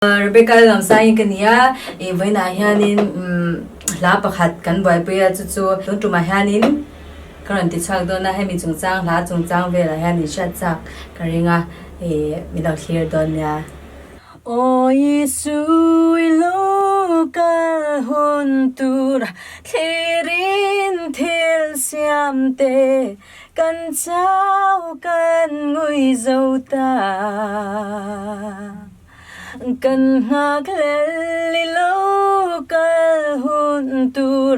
Rebecca Lalawmsangin ka ni a, ih vawiinah hianin hla pakhat kan buaipui a, chu chu tun tumah hianin ka rawn ti chhuak dawn a, hemi chungchang hla chungchang velah hian in hriat chak ka ring a, ih min lo thlir dawn nia. Aw Isu i lo kal hun tur thlirin thil siam te kan chau kan ngui zo ta. Kan nghak lel i lo kal hun tur,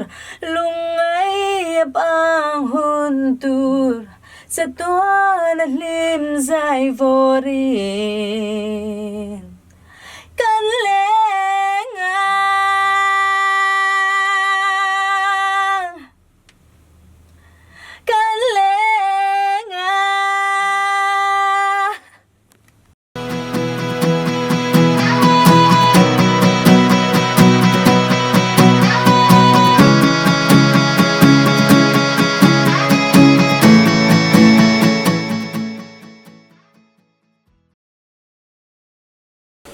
lungngai a pang hun tur, chatuan a hlim zai vawrin kan leng ang. Kan leng ang.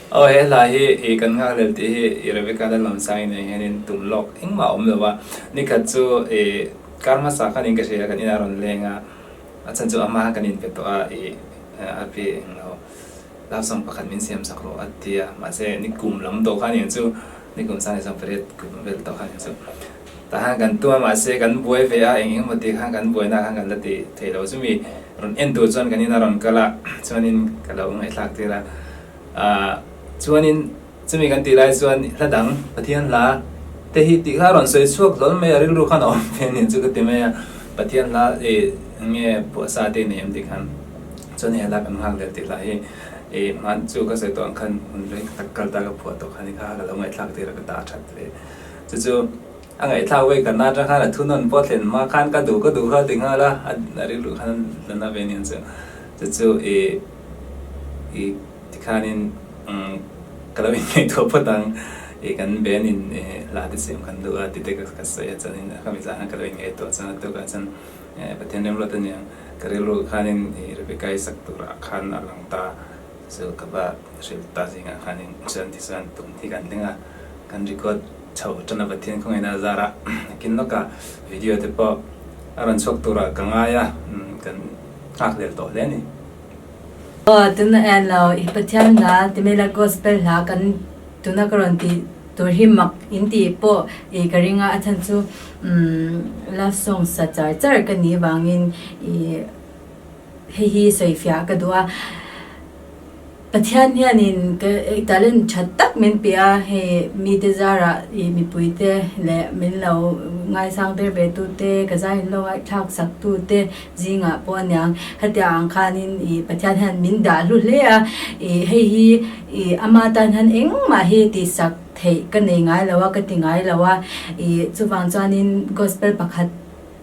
Aw he hla hi i kan nghakhlel tih hi i Rebecca Lalawmsangin nen hianin tum lawk engmah a awm lo a, nikhat chu i kar hmasa khanin ka hria kan inah a rawn leng a, a chhan chu a hma khan kan inpe tawh a i a pi englo love song pakhat min siam sak rawh a ti a, mahse nikum lam tawh khan eng chu nikum sang leh 18 kum vel tawh khan eng chu tah khan kan tum a mahse kan buai ve a eng engemaw tih khan kan buaina khan kan la ti thei lo chumi rawn en tur chuan kan in a rawn kal a chuanin ka lo ngaihthlak tir a ah chuanin chumi kan tih lai chuan hla dang Pathian hla te hi tih kha a rawn sawi chhuak hlawl mai a rilru khan a awm ve a ni chu ka ti mai a Pathian hla ih enge phuahsa te nei em tih khan. Chuan hei a kan nghak leh tih lah hi i hman chu ka sawi tawh ang khan hun rei tak kal ta ka phuah tawh kha ni kha ka lo ngaihthlak tir a ka ta that ve. Chu chu a ngaihthlak vei ka na atang khan a thunawn pawh thlen hma khan ka duh ka duh kha ti nghal a, a rilru khan la na ve aniang chu. Chu chu i i tikhanin ka lo inngaihtuah phawt ang i kan band in hla te siam kan duh a ti te ka sawi a chuanin ka mizah khan ka lo inngaihtuah chuan a tukah chuan Pathian remruat aniang. Ka rilru khanin i Rebecca i sak turah khan a lang ta chu ka va hrilh ta zingah khanin chuan tichuan tum hi kan thleng a, kan record chho tan a Pathian khawngaihna a zar a, nakin lawkah video te pawh a rawn chhuak turah ka ngai a, kan nghakhlel tawh hle a ni. Aw tuna en lo i Pathian hla ti mai la gospel hla kan tuna ka rawn tih tur hi mak in tih pawh i ka ring a, a chhan chu love song sa char char ka nih vangin i hei hi sawifiah ka duh a. Pathian hianin ka talent tha tak min pe a, hei mite zarah ih mipuite leh min lo ngaisang ber ve tute, ka zai in lo ngaihthlak sak tute zingah pawh aniang. Hetiang ang khanin ih Pathian hian min dah hlu hle a, ih hei hi ih ama tan hian engmah hi tihsak theih ka nei ngai lo a, ka ti ngai lo a, ih chuvang chuanin gospel pakhat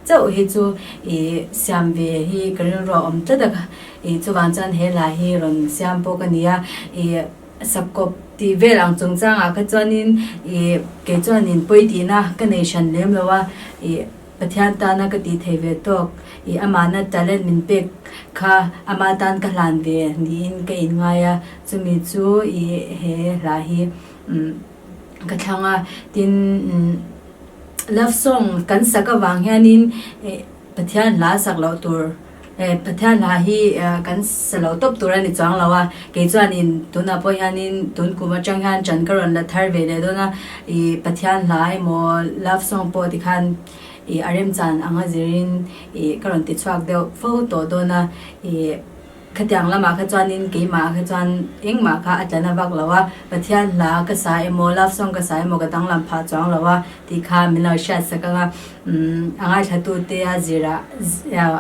Chauh hi chu i siam ve hi ka rilru a awm tlat a, i chuvang chuan he hla hi rawn siam pawh ka ni a, i sakawp tih vel ang chungchangah kha chuanin i kei chuanin pawi tihna ka nei hran lem lo a, i Pathian tana ka tih thei ve tawk, i amahna talent min pek kha ama tan ka hlan ve niin ka inngai a, chumi chu i he hla hi ka thlang a, tin. Love song kan sak avang hianin Pathian hla sak loh tur Pathian hla hi kan sa lo tawp tur a ni chuang lo a, kei chuanin tunah pawh hianin tun kum atang hian ṭan ka rawn la thar ve leh dawn a, ih Pathian hla emaw love song pawh tikhan ih a remchan anga zirin ih ka rawn ti chhuak deuh fo tawh dawn a, ih. Khatiang lamah kha chuanin keimah kha chuan engmah kha a tla na vak lo a, Pathian hla ka sa emaw, love song ka sa emaw ka danglam phah chuang lo a tih kha min lo hriat sak ang a, umm a ngaithlatute a zirah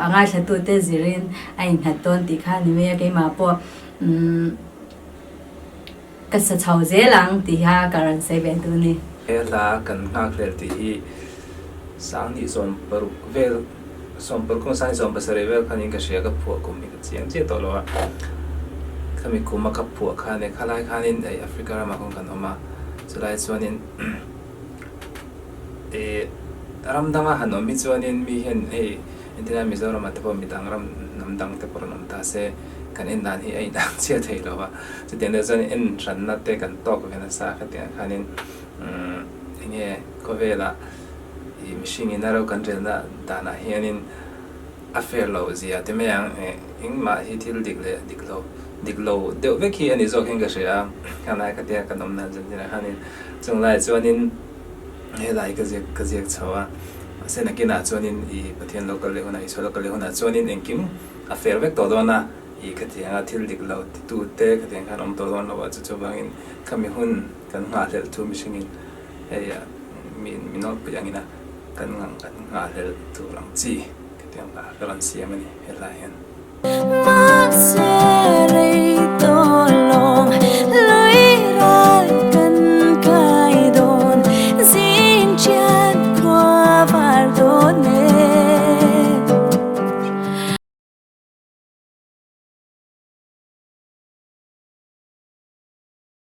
a ngaithlatute zirin a innghat dawn tih kha ni mai a, keimah pawh umm ka sa chho zel ang tih kha ka rawn sawi ve duh a ni. He hla kan nghakhlel tih hi 2016 vel 16 kum 27 vel khanin ka hria ka phuah kum hi ka chiang chiah tawh lo a, khami kuma ka phuah khan e khalai khanin hei Africa ramah khawn kan awm a, chulai chuanin ih ram danga han awm hi chuanin mi hian hei entirna Mizoramah te pawh midang ram hnam dang te pawh rawn awm ta se. kan en dan hi a inang chiah thei lo a, chutiang deuh chuan en hranna te kan tawk ve nasa khatiang khanin umm eng nge khawvelah ih mihring in a ro kan relna danah hianin a fair loh zia te mai ang eh engmah hi thil dik leh dik lo dik lo deuh vek hi a ni zawk hian ka hria a, khanlai khatia kan awm dan chanchinah khanin chung laiah chuanin helai ka ziak ka ziak chho a mahse nakinah chuanin ih Pathian lo kal leh hunah Isua lo kal leh hunah chuanin engkim a fair vek tawh dawn a ih khatianga thil dik lo titu te khatiang khan awm tawh dawn lo a chu chuvangin khami hun kan nghahhlelh thu mihringin hei mi mi nawlpui angin a kan kan nghahhlelh tur ang chi khatiang hla ka rawn siam a ni he hla hian.